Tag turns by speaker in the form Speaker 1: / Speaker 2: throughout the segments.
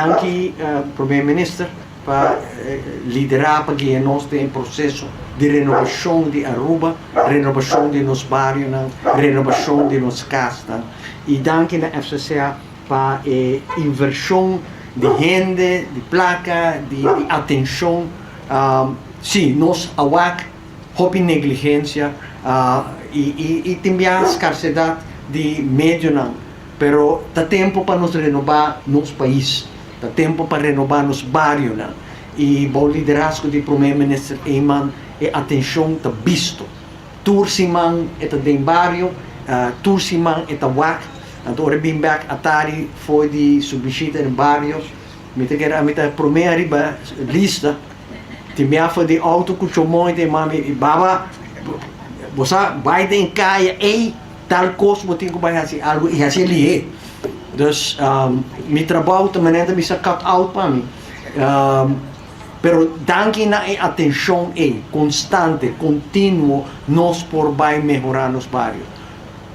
Speaker 1: Danki Prome Minister pa lidera pa guia nos den e proceso di renobacion di Aruba, renobacion di nos barionan, renobacion di nos casnan. Y danki na FCCA pa e inversion di hende, di placa, di atencion. Si, nos a wak hopi negligencia y tin bia scarsedad di medionan, pero ta tempo pa nos renoba nos pais, ta tempo pa renoba nos barionan y bou liderazgo di Prome Minister Eman e atencion ta bisto. Tur siman e ta den bario, tur siman e ta wak, anto ora e bin bek atari fo'i di su bishita den bario, mi ta kere ami ta prome ariba lista, tin bia for di auto ku chomon e ta mami baba bo sa bai den kaya ey tal kos bo tin ku bai hasi algu i hasi lihé. Dus mi trabou ta manera ta bisa cut out pa mi. Pero danki na e atencion ey, constante, continuo, nos por bay mehora nos bario.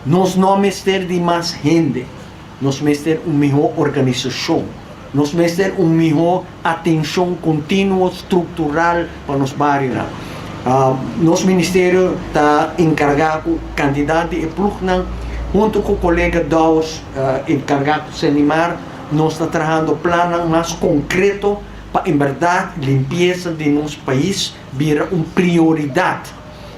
Speaker 1: Nos no mester di mas hende, nos mester un miho organisacion, nos mester un miho atencion continuo, structural pa nos barionan. Nos ministerio ta encarga cu cantidad di e ploegnan, hunto cu colega Dowers encarga cu Senimar, nos ta trahando plannan mas concreto pa en berdad limpiesa di nos pais bira un prioridad.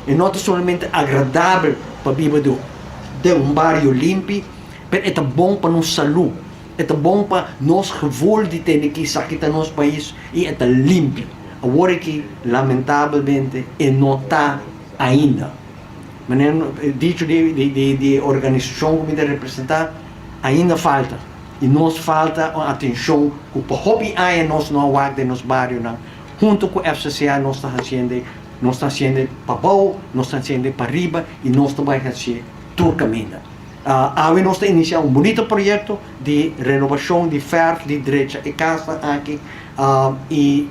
Speaker 1: E no ta solamente agradabel pa biba den un bario limpi, pero e ta bon pa nos salú, e ta bon pa nos gevoel di tene ki esaki ta nos pais i e ta limpi. Awor aki lamentabelmente e no ta ainda. Manera dicho di di e organisashon ku mi ta representá, ainda falta. I nos falta un atencion cu pa hopi aña nos no a wak den nos barionan. Hunto cu FCCA nos ta haciende, nos ta haciende pabou, nos ta haciende pariba y nos ta bay hacié tur caminda. Awe nos ta inicia un bunito proyecto di renobacion di verf di drecha e casnan aki y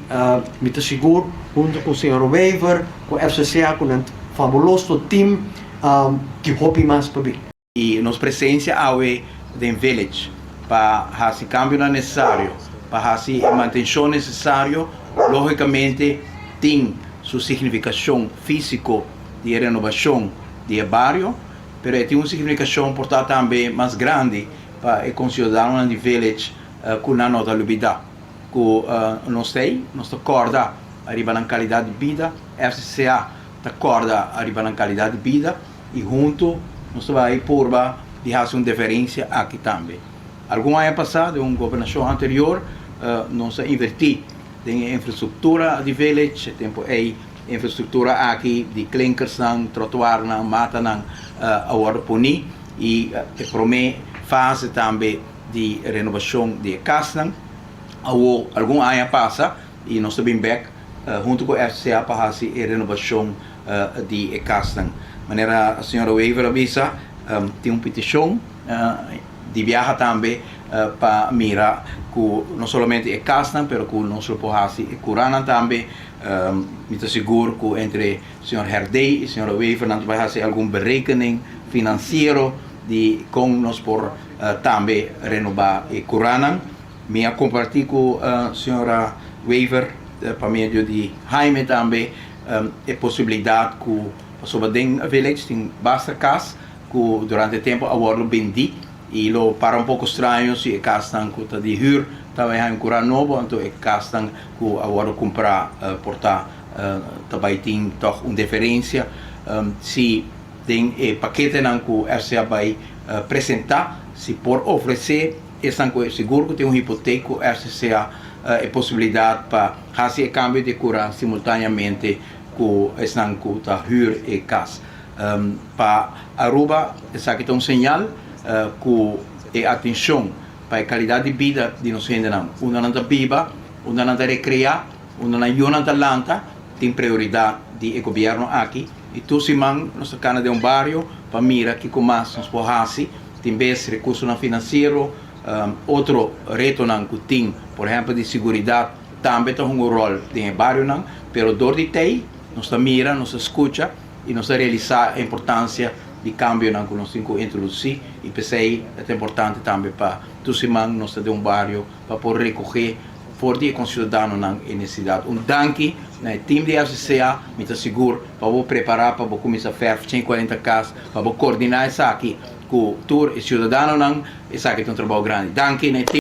Speaker 1: mi ta sigur hunto cu señor Wever, cu FCCA, cu nan fabuloso team tin hopi mas pa bin.
Speaker 2: I nos presensia awe den Village pa hasi kambionan nesesario, pa hasi e mantenshon nesesario, lógikamente tin su signifikashon físiko di e renobashon di e bario, pero e tin un signifikashon por ta tambe mas grandi pa e konsiudadanonan di Village ku nan no ta lubidá ku nos ta ei, nos ta kòrda riba nan kalidat di bida, FCCA ta kòrda riba nan kalidat di bida. I huntu nos ta bai purba di hasi un deferensia aki tambe. Algun aña pasá den un gobernashon anterior nos a invertí den e infrastruktura di Village, e tempu ei e infrastruktura aki di klinkersnan, trotuarnan, matanan a wòrdu poní i e promé fase tambe di renobashon di e kasnan. Awor algun aña pasa i nos ta bin bèk huntu ku FCA pa hasi e renobashon di e kasnan. Manera señora Wever a bisa, tin un petishon di biaha tambe pa mira ku no solamente e kasnan pero ku nos lo por hasi e kuranan tambe. Mi ta sigur ku entre señor Herdey i señora Wever nan ta bai hasi algun berekening finansiero di kon nos por tambe renobá e kuranan. Mi a kompartí ku señora Wever pa medio di Jaime tambe e posibilidat ku pasobra den Village tin basta kas ku durante tempu a wòrdu bendí i lo para un poko straño si e kasnan ku ta di hür ta bai haña un kurá nobo anto e kasnan ku a wòrdu kumprá por ta ta bai tin tòg un diferensia si den e paketenan ku RCA bai presentá si por ofresé Esnan ku e sigur ku tin un hipotek ku RCCA e posibilidat pa hasi e kambio di kura simultaneamente ku esnan ku ta hür e kas. Pa Aruba esaki ta un señal ku e atenshon pa e kalidat di bida di nos hendenan, unda nan ta biba, unda nan ta rekreá, unda nan yunan ta lanta, tin prioridat di e gobièrnu aki. I tur siman nos ta kana den un bario pa mira kiko mas nos por hasi. Tin bes rekursonan finansiero, otro retonan ku tin, por ehèmpel di siguridat, tambe ta hunga un ròl den e barionan. Pero dor di tei nos ta mira, nos ta skucha i nos ta realisá e importansia Di kambionan ku nos tin ku introdusí i p'esei ta importante tambe pa tur siman nos ta den un bario pa por rekohé for di e konsiudadanonan e nesesidat. Un danki na e tim di FCCA, mi ta sigur pa bo prepará pa bo kuminsá fèrf 140 kas, pa bo koordiná esaki ku tur e siudadanonan, esaki ta un trabou grandi. Danki na e tim.